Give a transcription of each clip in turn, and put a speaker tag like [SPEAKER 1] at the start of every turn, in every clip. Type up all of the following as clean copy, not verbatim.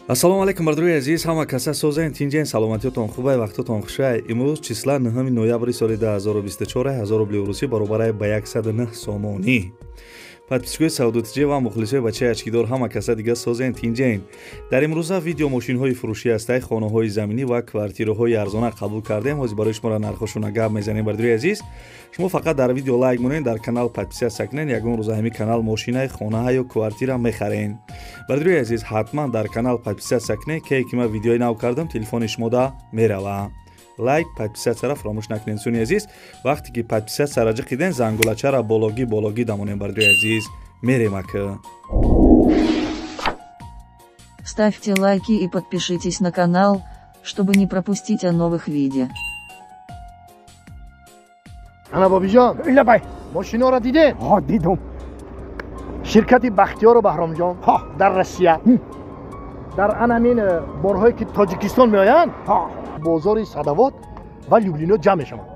[SPEAKER 1] Ассалому алайкум, бардорои азиз, ҳама каса созен, тинҷен, саломатиётон хубай, вақтотон хушай. Имрӯз числа 9 ноябри соли 2024, 1000 рубли русӣ баробарай ба 109 сомонӣ. Подписчикои Савдотиҷе ва мухлисои бачаи очкидор, ҳама каса дига созен, тинҷен. Дар имрӯза видео мошинҳои фурӯшӣ ҳастай, хонаҳои заминӣ ва квартираҳои арзона қабул кардем. Ҳозир барои шуморо нархошона гап мезанем, бардорои азиз. Шумо фақат дар видео лайк монед, дар канал подписаться кунед, ягон рӯза ҳамин канал мошинаи, хонаҳа ё квартира мехарен. Бардорои азиз, ҳатман дар канал подписаться кунед, ке ки ман видеои нав кардам, телефони шумода мерава. Лайк, подписаться фаромӯш накунед, дӯстони азиз. Вақте ки подписаться ҷиқиден, зангулачара бологӣ бологӣ дамонем, бардорои азиз. Мерем ака.
[SPEAKER 2] Ставьте лайки и подпишитесь на канал, чтобы не пропустить о новых видео.
[SPEAKER 3] Ана бобиҷон,
[SPEAKER 4] лабай,
[SPEAKER 3] мошиноро дидед?
[SPEAKER 4] Ҳа, дидум.
[SPEAKER 3] Ширкати Бахтиёру Баҳромҷон дар Россия дар ан ҳамин борҳое ки Тоҷикистон меоянд, бозори Садовод ва Люблино ҷамъ мешаванд.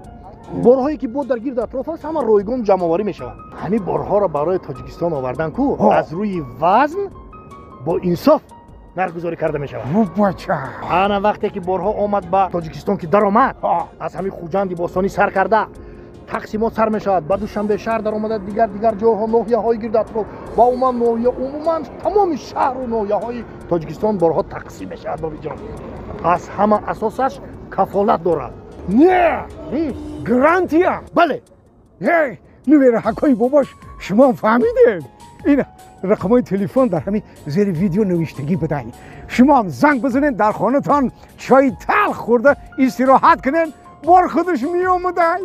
[SPEAKER 3] Борҳое ки бо дар гирду атроф аст, ҳама ройгон ҷамъоварӣ мешаванд. Ҳамин борҳоро барои Тоҷикистон овардан ку аз рӯи вазн бо инсоф нархгузорӣ карда мешавад. Ана вақте ки борҳо омад ба Тоҷикистон, ки даромад, аз ҳамин Хуҷанди бостонӣ сар карда тақсимот сар мешавад, ба Душанбе шаҳр даромада, дигар дигар ҷойҳо, ноҳияҳои гирду атроф ва умуман ноҳия, умуман тамоми шаҳру ноҳияҳои Тоҷикистон борҳо тақсим мешавад. Бобиҷон, аз ҳама асосаш кафолат дорад.
[SPEAKER 4] Не, гарантия.
[SPEAKER 3] Бале.
[SPEAKER 4] Нувераҳакои бобош, шумо фаҳмидед, ин рақамҳои телефон дар ҳамин зери видео навиштагӣ будай. Шумоам занг бизанед, дар хонатон чойи талх хӯрда истироҳат кунед, бор худаш меомадай.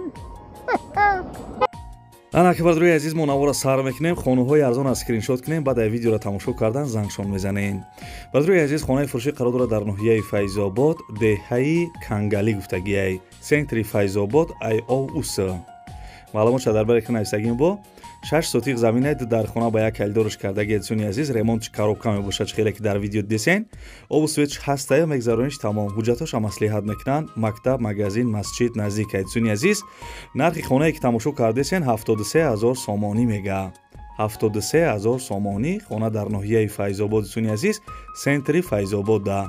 [SPEAKER 1] Ана ки, бардорои азиз, мо навора сар мекунем, хонаҳои арзон аз скриншот кунем, баъд ай видеоро тамошо кардан зангшон мезанем. Бардорои азиз, хонаи фурӯшӣ қарор дорад дар ноҳияи Файзобод, деҳаи Кангалӣ гуфтагиай, центри Файзобод, ай ОУС. Маълумотша дар баре ки нависагим, бо 6 сотиқ замина, ду дар хона ба як калидорш кардаги. Дӯстони азиз, ремонтш коробка мебошад, хеле ки дар видео дидесен. Обу светш ҳастая, мегзарониш тамом, ҳуҷҷатҳоша маслиҳат мекунанд, мактаб, магазин, масҷид наздик. Дӯстони азиз, нархи хонае ки тамошо кардесен 73 000 сомонӣ мега, 73 000 сомонӣ, хона дар ноҳияи Файзобод, дӯстони азиз, центри Файзобода.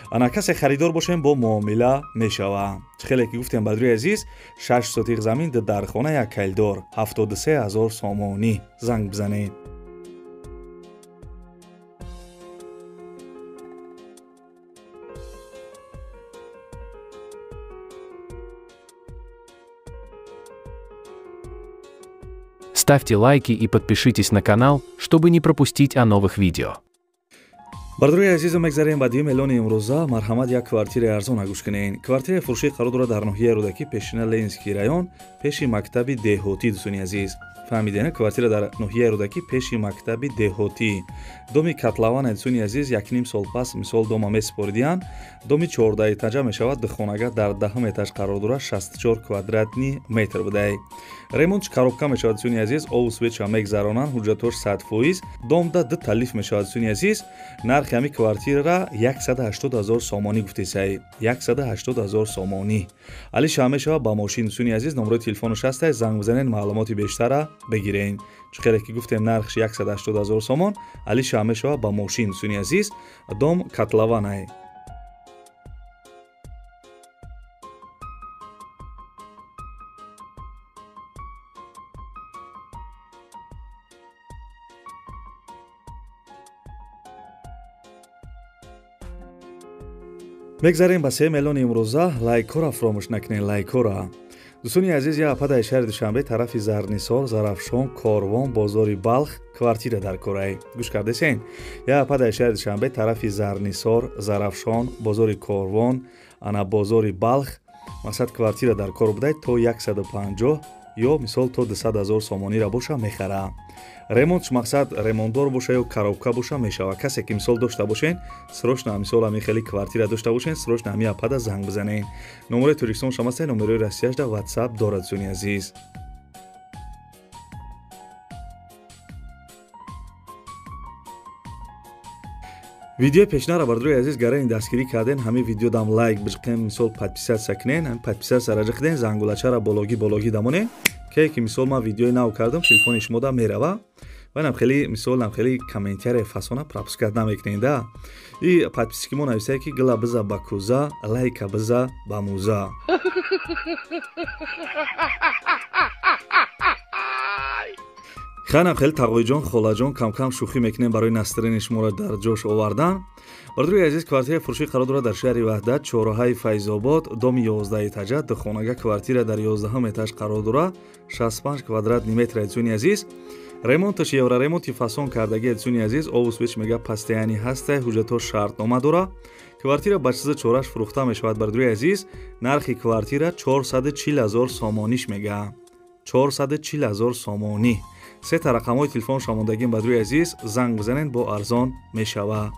[SPEAKER 1] Ана касе харидор бошем, бо муомила мешава. Хеле ки гуфтем, бардорои азиз, 6 сотиқ замин, ду дархона, як калидор, 73 000 сомонӣ, занг бизанед.
[SPEAKER 5] Ставьте лайки и подпишитесь на канал, чтобы не пропустить о новых видео.
[SPEAKER 1] Бардорои азизу, мегзарем ба дуюм эълони имрӯза. Марҳамат, як квартираи арзона гӯш кунед. Квартираи фурӯшӣ қарор дорад дар ноҳияи Рӯдакӣ, пешина Ленинский район, пеши мактаби деҳотӣ. Дӯстони азиз, фаҳмидена? Квартира дар ноҳияи Рӯдакӣ, пеши мактаби деҳотӣ, доми котлована. Дӯстони азиз, якним сол пас мисол дома месупоридиянд. Доми 14 этажа мешавад, духонага дар 10-ум этаж қарор дорад, 64 квадратный метр будай. Ремонтш коробка мешавад, дӯстони азиз, обу светша мегзаронанд, ҳуҷҷатҳош 100%. Домда ду лифт мешавад, дӯстони азиз. Нархи ҳамин квартирара 180 000 сомонӣ гуфтесай, 180 000 сомонӣ, алиша мешавад ба мошин. Дӯстони азиз, номерои телефонаш ҳастай, занг бизанед, маълумоти бештара бигирен. Чӣ хеле ки гуфтем, нархш 180 000 сомон, алиша мешавад ба мошин. Дӯстони азиз, дом котлованай. Мегзарем ба сеюм эълони имрӯза. Лайкҳоро фаромӯш накунед, лайкҳоро, дӯстони азиз. Як ападаи шаҳри Душанбе, тарафи Зарнисор, Зарафшон, Корвон, бозори Балх квартира дар корай. Гӯш кардесен? Як ападаи шаҳри Душанбе, тарафи Зарнисор, Зарафшон, бозори Корвон, ана бозори Балх, мақсад квартира дар кор будай, то 150 ё мисол то 200 ҳазор сомонира боша, мехара. Ремонтш мақсад ремонтдор боша ё коробка боша, мешава. Касе ки мисол дошта бошен, срочно мисол ҳамин хели квартира дошта бошен, срочно ҳамин апада занг бизанен. Номерои Тоҷикистон шамаста, номерои Россияшда WhatsApp дорад, дӯстони азиз. Видеои пешнара, бардорои азиз, гарани дастгирӣ карден, ҳамин видеодам лайк биҷиқем, мисол подписаться кунен, ҳамин подписаться ҷиқиден, зангулачара бологӣ бологӣ дамонен, ке ки мисол ман видеои нав кардам, телефони шумода мерава. Ва хеле мисол хеле комментария фасона пропускать намекунед да. И подписчики мо нависае ки гила биза ба кӯза, лайка биза ба мӯза. Ханам хеле тағоиҷон, холаҷон кам-кам шӯхӣ мекунем барои настроени шуморо дар ҷош овардан. Бародари азиз, квартираи фурӯшӣ қарор дорад дар шаҳри Ваҳдат, чорроҳаи Файзобод, доми 11 этажа, духонага квартира дар 11 этаж қарор дорад, 65 квадратный метр. Дӯстони азиз, ремонташ евроремонти фасон кардагӣ. Дӯстони азиз, обу свеч мега постоянный ҳастай, ҳуҷҷатҳо шартнома дорад. Квартира ба чизи чораш фурӯхта мешавад. Бародари азиз, нархи квартира 440 ҳазор сомониш мега, 440 ҳазор сомонӣ. Сета рақамҳои телефон шамондагим. Бародари азиз, занг бизанед, бо арзон мешавад.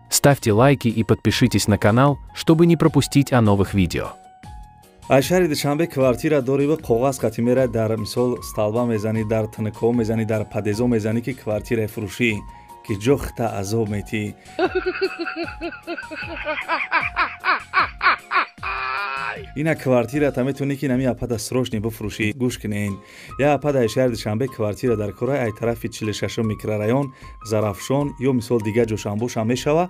[SPEAKER 5] Ставьте лайки и подпишитесь на канал, чтобы не пропустить о новых видео.
[SPEAKER 1] Аз шаҳри Душанбе квартира дорӣ ва коғаз қати мера дар мисол столба мезанӣ, дар тнко мезанӣ, дар подъездо мезанӣ ки квартираи фурӯшӣ, ки ҷохта азоб метӣ. Ина квартирата метавонӣ ки нами апада срочно бифурӯшӣ. Гӯш кунен, я апада ай шаҳри Душанбе квартира дар кора ай тарафи 46 микрорайон Зарафшон ё мисол дигар ҷошанбошам мешава,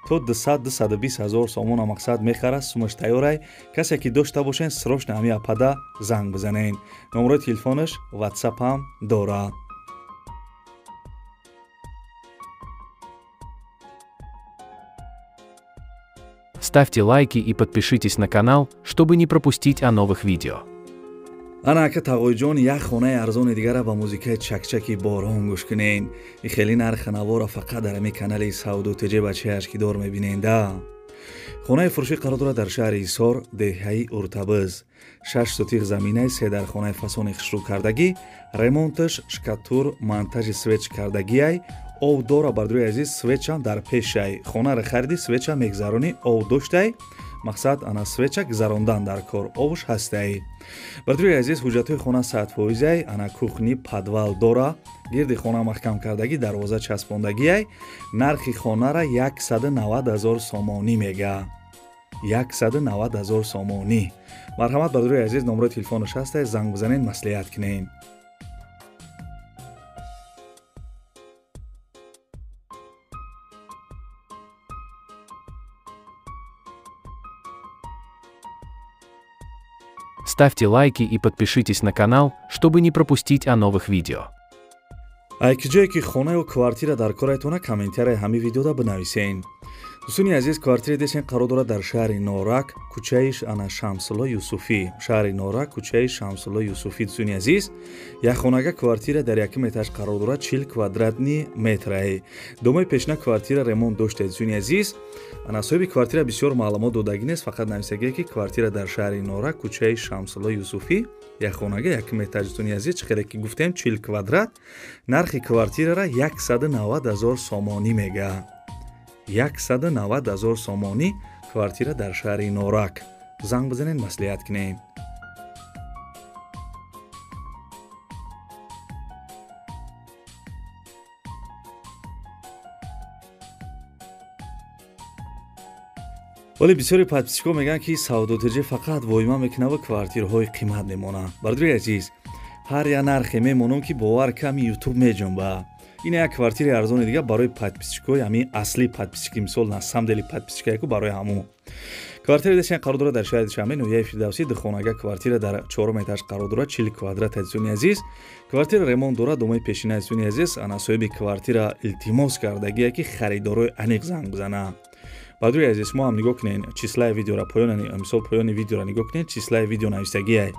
[SPEAKER 1] то 200-220 ҳазор сомона мақсад мехара, сумаш тайёрай. Касе ки дошта бошен, срочно ҳами апада занг бизанен. Номерои телефонаш ватсапам дорад.
[SPEAKER 5] Ставьте лайки и подпишитесь на канал, чтобы не пропустить о новых видео.
[SPEAKER 1] Ана ака тағоиҷон, як хонаи арзони дигара ба музикаи чакчаки борон гӯш кунен. И хеле нархи навора фақат дар ҳамин канали Савдо ТЖ бачааш ки дор мебинен да. Хонаи фурӯшӣ қарор дорад дар шаҳри Ҳисор, деҳаи Уртабиз. 6 сотих заминаи се дар хонаи фасони хушрӯ кардагӣ, ремонташ шкатур, монтажи свеч кардагиай, об дора. Бародари азиз, свечам дар пешай. Хонаро хариди, свеча мегзаронӣ, об доштай, мақсад ана свеча гузарондан дар кор, обш ҳастай. Бародари азиз, ҳуҷҷатҳои хона 100%, ана кухни, подвал дора, гирди хона маҳкам кардагӣ, дарвоза часпондагиай. Нархи хонара 190 ҳазор сомонӣ мега, 190 ҳазор сомонӣ. Марҳамат, бародари азиз, номерои телефонаш ҳастай, занг бизанед, маслиҳат кунед.
[SPEAKER 5] Ставьте лайки и подпишитесь на канал, чтобы не пропустить о новых видео.
[SPEAKER 1] Ай ки ҷое ки хона ё квартира дар корайтона, комментарияи ҳамин видеода бинависен. Дӯстони азиз, квартираи десен қарор дорад дар шаҳри Норак, кӯчаи ана Шамсулло Юсуфӣ. Шаҳри Норак, кӯчаи Шамсулло Юсуфӣ. Дӯстони азиз, як хонага квартира дар якум этаж қарор дорад, 40 квадратный метрае. Домои пешина квартира ремонт дошта. Дӯстони азиз, ана соҳиби квартира бисёр маълумот додагӣ нест, фақат нависагие ки квартира дар шаҳри Норак, кӯчаи Шамсулло Юсуфӣ, як хонага якум этаж. Дӯстони азиз, чӣ хеле ки гуфтем, 40 квадрат, нархи квартирара 190 ҳазор сомонӣ мега, 190 ҳазор сомонӣ квартира дар шаҳри Норак. Занг бизанед, маслиҳат кунед. Вале бисёри подписчикҳо мегӯянд ки Савдо ТЖ фақат воима мекунад ва квартираҳои қимат мемонад. Бародари азиз, ҳар як нархе мемонам ки бовар ками ютуб меҷунба. Ин як квартираи арзони дига барои подписчикҳои ҳамин асли подписчики, мисол на самом деле подписчикаяку барои ҳамун. Квартираи десен қарор дорад дар шаҳри Душанбе, ноҳияи Фирдавсӣ, духонага квартира дар чорум этаж қарор дорад, 40 квадрат. Дӯстони азиз, квартира ремонт дорад, домои пешина. Дӯстони азиз, ана соҳиби квартира илтимос кардагие ки харидорои аниқ занг бизанад. Бародари азиз, шумо ҳам нигоҳ кунед числаи видеора, поён, мисол поёни видеора нигоҳ кунед, числаи видео нависагиай.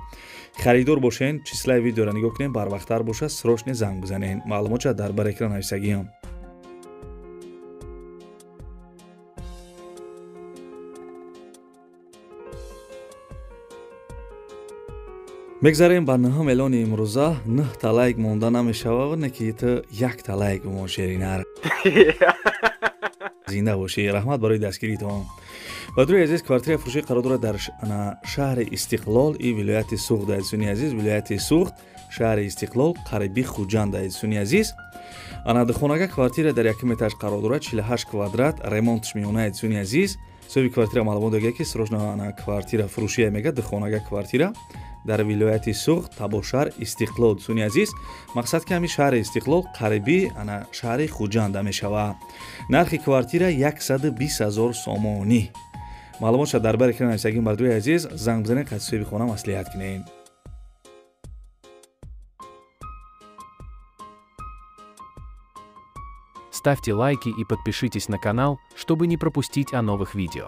[SPEAKER 1] Харидор бошен, числаи видеора нигоҳ кунед, барвақттар бошад, срочно занг бизанед. Маълумотша дар бар экран нависагиам. Мегзарем ба нӯҳум эълони имрӯза. 9 та лайк монда намешава, не ки ту якта лайк бимон, шеринар. Зинда бошӣ, раҳмат барои дастгиритон. Бародари азиз, квартираи фурӯшӣ қарор дорад дар шаҳри Истиқлол и вилояти Суғд. Дӯстони азиз, вилояти Суғд, шаҳри Истиқлол, қариби Хуҷанд. Дӯстони азиз, ана духонага квартира дар якум этаж қарор дорад, 48 квадрат, ремонтш миёна. Дӯстони азиз, Соҳиби квартира маълумот додагия, ки срочно ана квартира фурӯшия мега, духонага квартира дар вилояти Суғд, Табошаҳр, Истиқлол. Дӯстони азиз, мақсад ки ҳамин шаҳри Истиқлол қариби ана шаҳри Хуҷанда мешавад. Нархи квартира 120 000 сомонӣ. Маълумотша дар бари экран нависагим, бардои азиз, занг бизанед, қати соҳиби хона маслиҳат кунед.
[SPEAKER 5] Ставьте лайки и подпишитесь на канал, чтобы не пропустить о новых видео.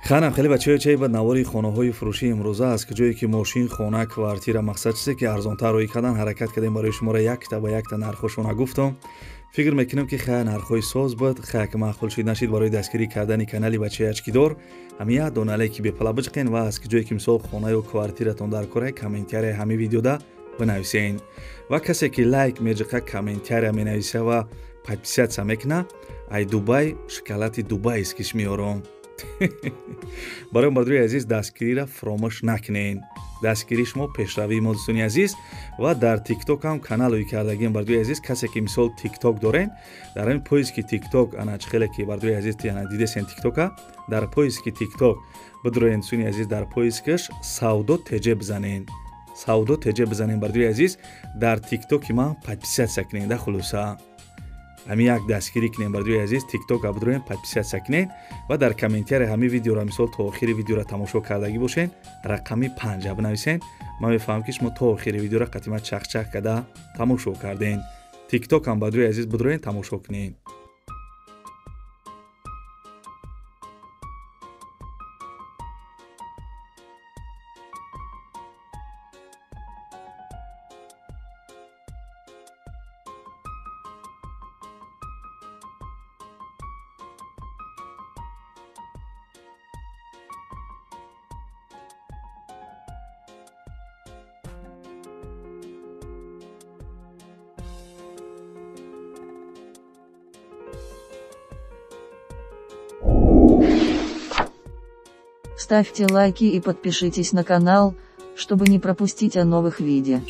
[SPEAKER 1] Ханам хеле бачаҳо, чай ба навори хонаҳои фурӯшии имрӯза, аз ҷое ки мошин, хона, квартира, мақсад чизе ки арзонтар рӯй кардан ҳаракат кардем, барои шуморо якта ба якта нархҳошона гуфтам. Фикр мекунам, ки хая нархҳои соз буд, хая ки маъқул шид нашид, барои дастгирӣ кардани канали бачаи очкидор ҳамин як дона лайки бепала биҷиқен ва аз ҷое ки мисол хона ё квартиратон дар кора, комментария ҳамин видеода бинависен. Ва касе ки лайк меҷиқа, комментария менависа ва подписаться мекуна, ай Дубай шоколади дубайскиш меорам. Барои бардори азиз, дастгириро фаромӯш накунед. Дастгирии шумо пешравии мо, дӯстони азиз. Ва дар Тикток ҳам канал ӯй кардагием, бардори азиз. Касе ки мисол Тикток дорен, дар ҳамин поиски Тикток, ана чӣ хеле ки, бардори азиз, ана дидесен Тиктока, дар поиски Тикток бидроен, дӯстони азиз, дар поискаш Савдо Теҷе бизанен, Савдо Теҷе бизанен, бардори азиз, дар Тиктоки ман подписаться кунед. Да хулоса, ҳамин як дастгирӣ кунем, бардори азиз, Тикток бидроен, подписаться кунед ва дар комментария ҳамин видеоро, мисол то охири видеоро тамошо кардагӣ бошен, рақами 5 бинависен. Ман мефаҳмам, ки шумо то охири видеоро қатима чахчах карда тамошо карден. Тикток ҳам, бардори азиз, бидроен, тамошо кунед.
[SPEAKER 2] Ставьте лайки и подпишитесь на канал, чтобы не пропустить о новых видео.